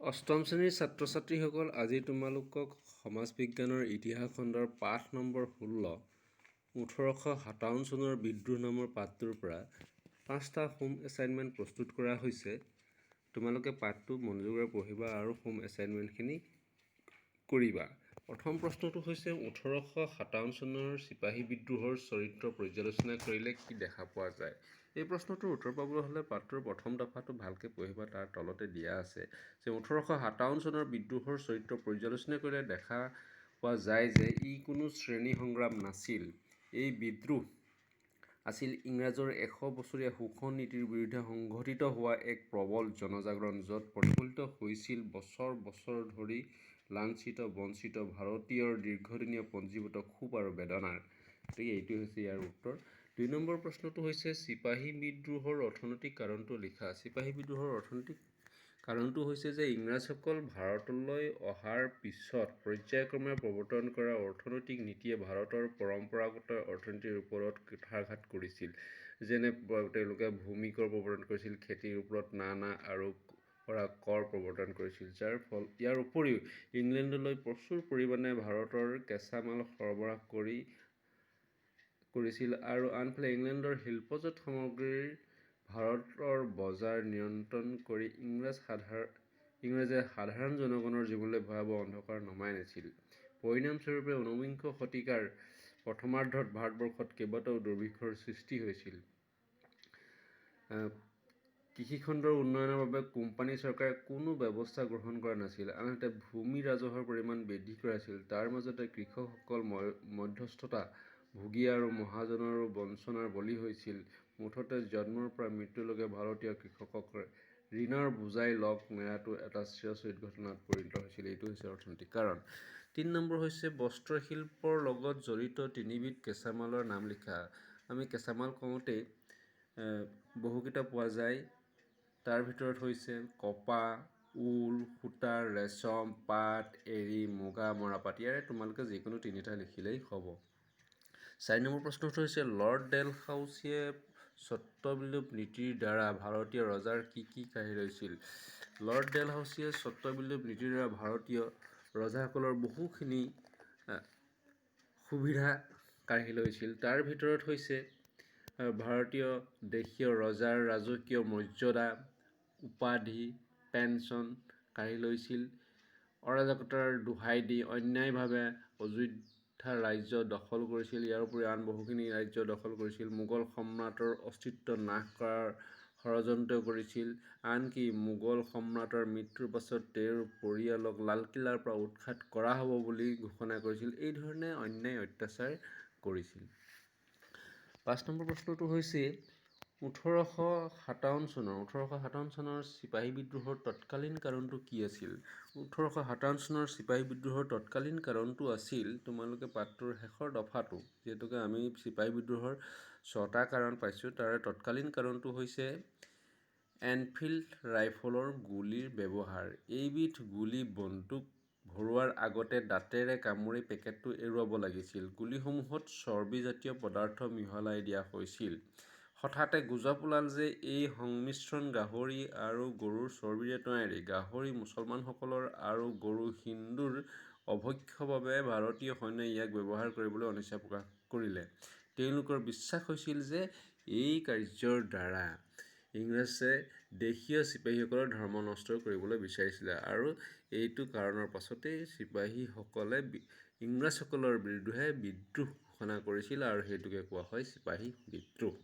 অষ্টম শ্ৰেণীৰ ছাত্ৰ ছাত্ৰীসকল, আজি তোমালোকক সমাজ বিজ্ঞানৰ ইতিহাস খণ্ডৰ পাঠ নম্বৰ 16, 1857 চনৰ বিদ্ৰোহ নামৰ পাঠটোৰ পৰা 5টা হোম এছাইনমেণ্ট প্ৰস্তুত কৰা হৈছে। তোমালোকে পাঠটো মনোযোগেৰে পঢ়িবা আৰু হোম এছাইনমেণ্টখিনি কৰিবা। প্ৰথম প্ৰশ্নটো হৈছে, 1857 চনৰ চিপাহী বিদ্ৰোহৰ চৰিত্ৰ পৰ্যালোচনা কৰিলে কি দেখা পোৱা যায়? এই প্ৰশ্নটোৰ উত্তৰ পাবলৈ হ'লে পাঠটোৰ প্ৰথম দফাটো ভালকৈ পঢ়িবা। তাৰ তলতে দিয়া আছে যে 1857 চনৰ বিদ্ৰোহৰ চৰিত্ৰ পৰ্যালোচনা কৰিলে দেখা পোৱা যায় যে ই কোনো শ্ৰেণী সংগ্ৰাম নাছিল। এই বিদ্ৰোহ আছিল ইংৰাজৰ 100 বছৰীয়া শোষণ নীতিৰ বিৰুদ্ধে সংঘটিত হোৱা এক প্ৰবল জনজাগৰণ, য'ত প্ৰতিফলিত হৈছিল বছৰ বছৰ ধৰি লাঞ্ছিত বঞ্চিত ভাৰতীয়ৰ দীৰ্ঘদিনীয়া পঞ্জীভূত ক্ষোভ আৰু বেদনাৰ। গতিকে এইটোৱে হৈছে ইয়াৰ উত্তৰ। 2 নম্বৰ প্ৰশ্নটো হৈছে, চিপাহী বিদ্ৰোহৰ অৰ্থনৈতিক কাৰণটো লিখা। চিপাহী বিদ্ৰোহৰ অৰ্থনৈতিক কাৰণটো হৈছে যে ইংৰাজসকল ভাৰতলৈ অহাৰ পিছত পৰ্যায়ক্ৰমে প্ৰৱৰ্তন কৰা অৰ্থনৈতিক নীতিয়ে ভাৰতৰ পৰম্পৰাগত অৰ্থনীতিৰ ওপৰত কুঠাৰঘাত কৰিছিল। যেনে তেওঁলোকে ভূমিকৰ প্ৰৱৰ্তন কৰিছিল, খেতিৰ ওপৰত নানা আৰু পৰা কৰ প্ৰৱৰ্তন কৰিছিল, যাৰ ফল ইয়াৰ উপৰিও ইংলেণ্ডলৈ প্ৰচুৰ পৰিমাণে ভাৰতৰ কেঁচামাল সৰবৰাহ কৰিছিল আৰু আনফালে ইংলেণ্ডৰ শিল্পজাত সামগ্ৰীৰ ভাৰতৰ বজাৰ নিয়ন্ত্ৰণ কৰি ইংৰাজে সাধাৰণ জনগণৰ জীৱনলৈ ভয়াৱহ অন্ধকাৰ নমাই আনিছিল। পৰিণামস্বৰূপে ঊনবিংশ শতিকাৰ প্ৰথমাৰ্ধত ভাৰতবৰ্ষত কেইবাটাও দুৰ্ভিক্ষৰ সৃষ্টি হৈছিল। কৃষিখণ্ডৰ উন্নয়নৰ বাবে কোম্পানী চৰকাৰে কোনো ব্যৱস্থা গ্ৰহণ কৰা নাছিল, আনহাতে ভূমি ৰাজহৰ পৰিমাণ বৃদ্ধি কৰা আছিল। তাৰ মাজতে কৃষকসকল মধ্যস্থতা ভোগী আৰু মহাজনৰো বঞ্চনাৰ বলি হৈছিল। মুঠতে জন্মৰ পৰা মৃত্যুলৈকে ভাৰতীয় কৃষকক ঋণৰ বোজাই লগ নেৰাটো এটা চিৰাচৰিত ঘটনাত পৰিণত হৈছিল। এইটো হৈছে অৰ্থনৈতিক কাৰণ। 3 নম্বৰ হৈছে, বস্ত্ৰশিল্পৰ লগত জড়িত তিনিবিধ কেঁচামালৰ নাম লিখা। আমি কেঁচামাল কওঁতেই বহুকেইটা পোৱা যায়। তাৰ ভিতৰত হৈছে কপাহ, ঊল, সূতা, ৰেচম, পাট, এৰী, মুগা, মৰাপাট। ইয়াৰে তোমালোকে যিকোনো তিনিটা লিখিলেই হ'ব। 4 নম্বৰ প্ৰশ্নটো হৈছে, লৰ্ড ডেলহাউছিয়ে স্বত্ববিলোপ নীতিৰ দ্বাৰা ভাৰতীয় ৰজাৰ কি কি কাঢ়ি লৈছিল? লৰ্ড ডেলহাউছিয়ে স্বত্ববিলোপ নীতিৰ দ্বাৰা ভাৰতীয় ৰজাসকলৰ বহুখিনি সুবিধা কাঢ়ি লৈছিল। তাৰ ভিতৰত হৈছে ভাৰতীয় দেশীয় ৰজাৰ ৰাজকীয় মৰ্যাদা, উপাধি, পেঞ্চন কাঢ়ি লৈছিল। অৰাজকতাৰ দোহাই দি অন্যায়ভাৱে অযোধ্যা ৰাজ্য দখল কৰিছিল। ইয়াৰ উপৰি আন বহুখিনি ৰাজ্য দখল কৰিছিল। মোগল সম্ৰাটৰ অস্তিত্ব নাশ কৰাৰ ষড়যন্ত্ৰ কৰিছিল। আনকি মোগল সম্ৰাটৰ মৃত্যুৰ পাছত তেওঁৰ পৰিয়ালক লালকিল্লাৰ পৰা উৎখাত কৰা হ'ব বুলি ঘোষণা কৰিছিল। এই ধৰণে অন্যায় অত্যাচাৰ কৰিছিল। 5 নম্বৰ প্ৰশ্নটো হৈছে, 1857 চনৰ চিপাহী বিদ্ৰোহৰ তৎকালীন কাৰণটো কি আছিল? 1857 চনৰ চিপাহী বিদ্ৰোহৰ তৎকালীন কাৰণটো আছিল, তোমালোকে পাঠটোৰ শেষৰ দফাটো, যিহেতুকে আমি চিপাহী বিদ্ৰোহৰ 6টা কাৰণ পাইছোঁ, তাৰে তৎকালীন কাৰণটো হৈছে এনফিল্ড ৰাইফলৰ গুলীৰ ব্যৱহাৰ। এইবিধ গুলী বন্দুক ভৰোৱাৰ আগতে দাঁতেৰে কামুৰি পেকেটটো এৰুৱাব লাগিছিল। গুলীসমূহত চৰ্বিজাতীয় পদাৰ্থ মিহলাই দিয়া হৈছিল। হঠাতে গুজব ওলাল যে এই সংমিশ্ৰণ গাহৰি আৰু গৰুৰ চৰ্বিৰে তৈয়াৰী। গাহৰি মুছলমানসকলৰ আৰু গৰু হিন্দুৰ অভক্ষ্য বাবে ভাৰতীয় সৈন্যই ইয়াক ব্যৱহাৰ কৰিবলৈ অনিচ্ছা প্ৰকাশ কৰিলে। তেওঁলোকৰ বিশ্বাস হৈছিল যে এই কাৰ্যৰ দ্বাৰা ইংৰাজে দেশীয় চিপাহীসকলৰ ধৰ্ম নষ্ট কৰিবলৈ বিচাৰিছিলে আৰু এইটো কাৰণৰ পাছতেই চিপাহীসকলে ইংৰাজসকলৰ বিৰুদ্ধে বিদ্ৰোহ ঘোষণা কৰিছিল আৰু সেইটোকে কোৱা হয় চিপাহী বিদ্ৰোহ।